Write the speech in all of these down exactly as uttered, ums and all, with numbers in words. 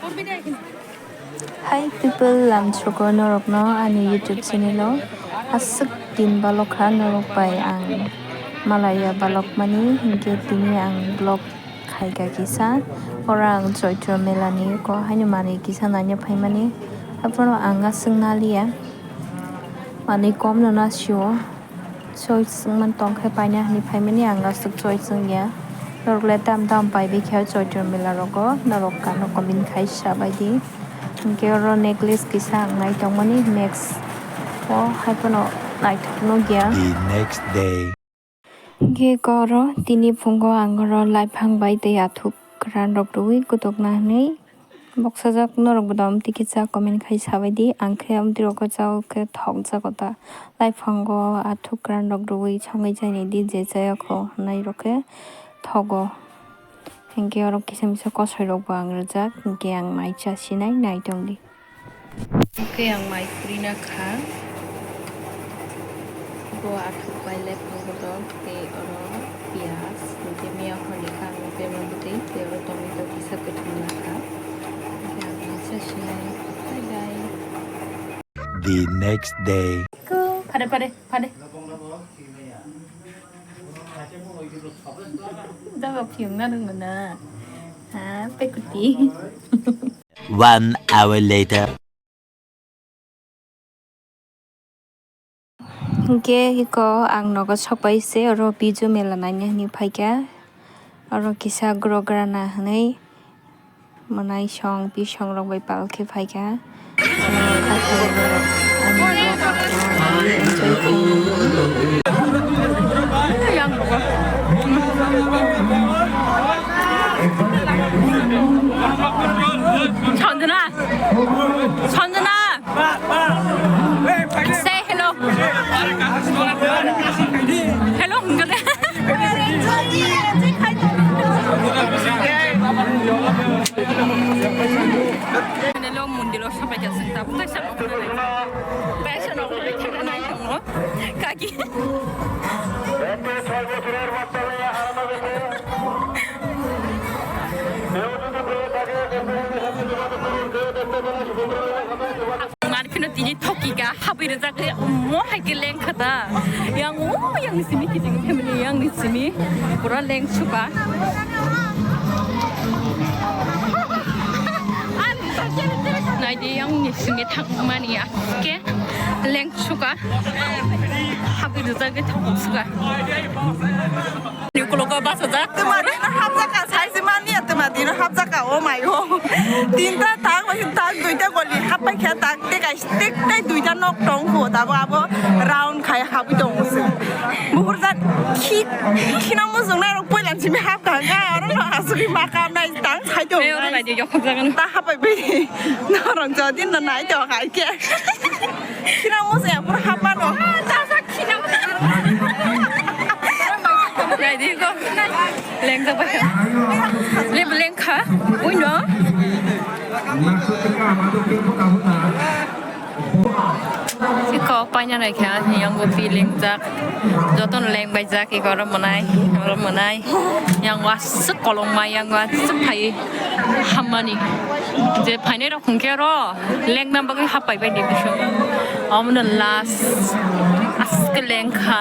Hi people, lamchoko norokno ani YouTube channel o aswk tin balok kha norok bai ang malaya balok mani hinkhe tini ang vlog khaika kisa oro ang Choitro mela ni ko haino manwi kisa naina phaimani aphano ang aswk naliya manwi kom no nasio. Choice wngmani tongkhe paina hinwi phaimani ang aswk choice wngya. Norokle tam tam paibai khe Choitro mela rogo norok kano comment khai sabaidi. Hinkhe oro necklace kisa ang naitongmani next o haiphano naithok nukya. The next day. Hinkhe oro tini phungo ang oro laiphang bai tei athuk kwran rok rwui kutokna hinwi Boksajak norok bo dam tiki cha comment khai sabaidi, ang khe amtwi rok o chao khe thok jago ta. Laiphango athuk kwran rok rwui songwi chai nai di, je chaya kho hwnwi rok khe thogo. Hinkhe oro kisa misa kosoi rok bo ang rwjak, hinkhe ang mai cha sinai nai tong di. Hinkhe ang mai khurina kha. Bo athuk bai lephang bodol tei oro piyaj, hinkhe miya horni kha ang bebak bwtwi tei oro tomato kisa kwthwng lakha. Hinkhe ang kaisa sinai. Bye bye. The next day. Ko, phade, phade, phade. Jaga phiyong na rwngno na. Ha, pekuti. One hour later. Hinkhe iko ang nogo sokpai se oro Bizu mela naina hinwi phaikha. Oro kisa grogra na hinwi mwnai song bisong rok bai pal khe phaikha. Sanjana! Sanjana! Say hello. Hello, hwnkha de. Hello, mondiro sapai kha, sing tabuk kaisa nok nai. Kaisa nok nai, thangna nai tongo. Kaki. Mar kheno tini thoki ka habwi rijak, omo hai khe lengkha ta. Yang o, yang ni simi kiting family, yang ni simi pura lengsuka. Naidi, yang ni simi thangmani aske lengsuka. Habwi rijak, thoksuka. Ni ukulok o bachajak. Twma dino hapjaka, saisi mani ya twma dino hapjaka, oh my God. Tinta tak, tak duita goli happai khe tak, te kai, te, te duita nok tong kho, tabo abo round khai habwi tongo se. Buhur jat khi, khina mujung na rok poilan simi hap kha, aro no asugwi maka nai tang sai tong. Ei, oro nai di, jokhok jagan. Ta happai bai. Norok jodi no nai to hai khe. Khina musa ya pura hapmano. Nai di ko. Lengja ba kha. Le lengkha. Ui no. Iko paina nai kha, yang bo pi lengjak. Jotono lengbaijak, iko oro mwnai, oro mwnai. Yang wasuk kolongma, yang wasuk phai. Hammani je phainai rok hwnkhe oro lengna bagwi happai bai ni bisingo. Omono last aske lengkha.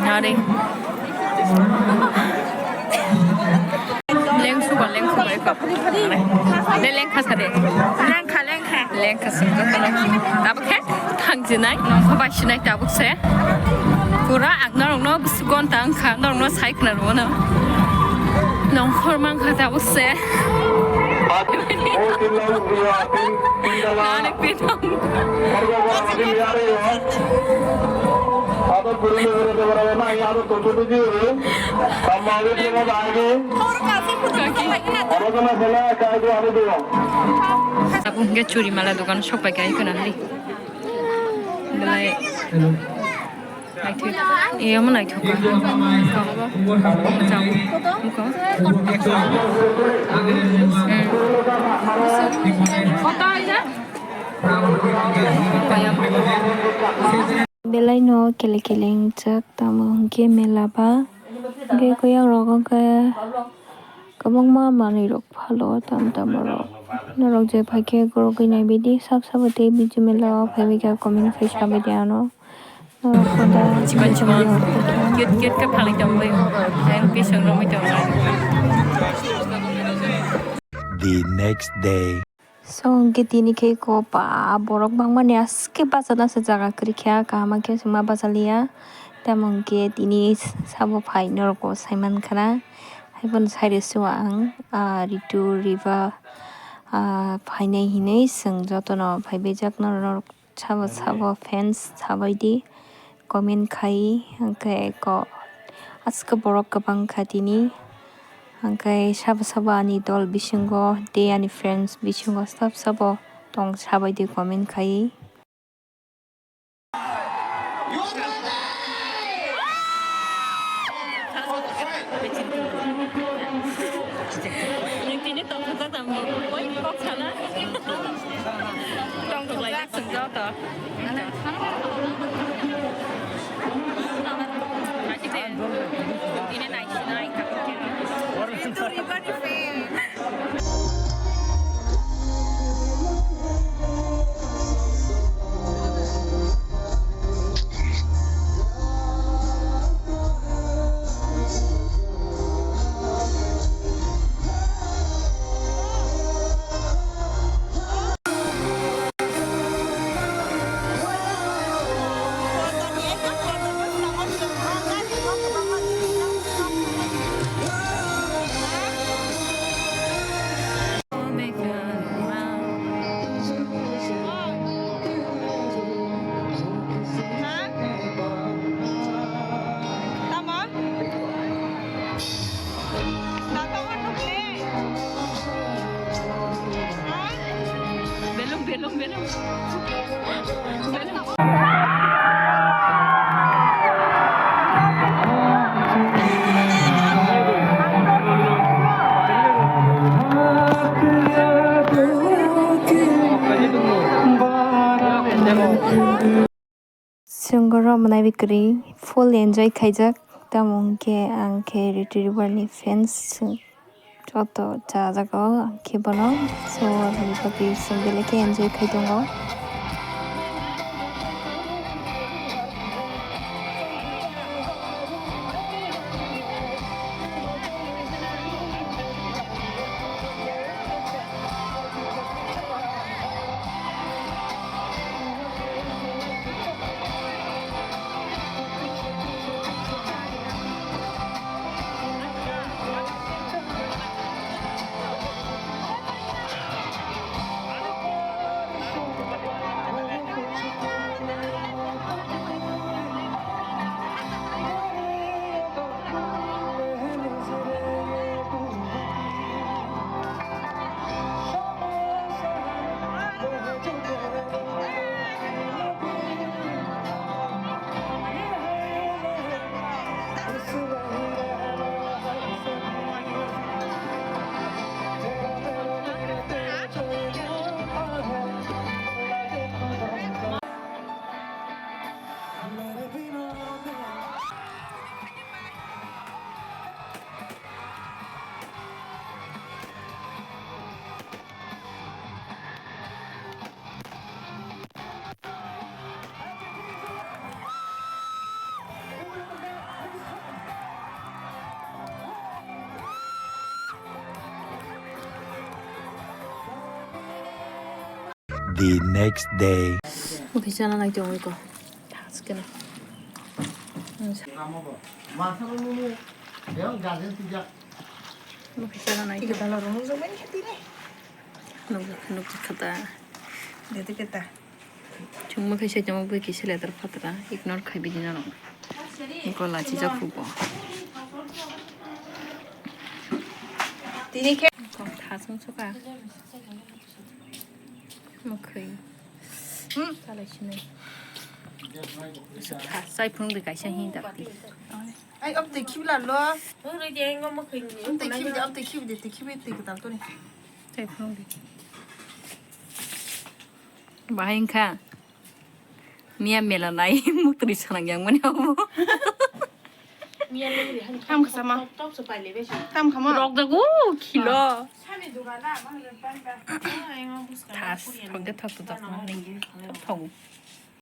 Nari. Lengsuba, lengsuba eko. De lengkha sade. Lengkha, lengkha. Lengkha sungkha kono. Tabuk khe thangjinai, nongkha bai sinai tabuk se. Pura ang norokno bisi gonta wngkha, norokno sai khna rwmano. Nongkhor mankha tabuk se. Nani pinang. Tabuk hwnkhe churi mala dokan sok pai kha, iko nang di. Belai naithok. E, omo naithok kha. Muko. Belai no kele kele wngjak, tamo hwnkhe mela ba. Hwnkhe kuyang rok hwnkhe kwbangma manwi rok phalo, tam tam rok. Norok je phaikhe gorogwi naibaidi, sab sabo tei video mela o phaibaikha, comment khai sabaidi ano. Norok koda Chikon chikon. Cute cute khe phalwi tongwi. Ang pising romwi tongo. The next day. So, hwnkhe tini khe ko ba borok bangmani aske bachana se jaga kwrwikha, kaham khe chwngma bachaliya. Tamo hwnkhe tini sabo phai norok bo saimankha na. Haiphano sairwsio ang, ah, Ritu, Riva, ah, phainai hinwi chwng jotono phaibaijak norok. Sabo sabo fans sabaidi comment khai, hwnkhe ko aske borok kwbang kha tini, hwnkhe sabo sabo ani dol bisingo tei ani friends bisingo sab sabo tong sabaidi comment khai. Nung tini tongthokjak tamo, oi kok sana. Tongthokjak. Tongthokjak, swngjak to. Nung tini naisinai. Itu Ribani fan. Belum, belum, belum. Chwng oro mwnai bai kwrwi full enjoy khaijak, tamo hwnkhe ang khe Ritu Ribar ni fans, chwng joto chajago ang khe bono, so aboni bagwi chwng belai khe enjoy khai tongo. The next day. Oke, chana nai tong iko. Taskena. Oke, chana nai tong. Nukjak, nukjak kata. Dede kata. Chwngma khe saichamo bui kisa letter patra ignore khai bini norok. Gola chijak khubo. Tini khe. Kok thasung suka. Mwkhwi. Hmm. Salai sinai. Aswk kha, chai phunuk de kaisa hini dakti. Ai, ob twi khibla lo. Mwkhwi de, ngo mwkhwi ni. Ob twi khibi de, ob twi khibi de, twi khibi twi kwtal toni. Chai phunuk de. Bahai wngkha. Miya mela nai, muktwi sanang yang mani abo. Tam khasama. Tam khama. Rok jago khilo. Thas, thok de thok to thok ma ni. Thok.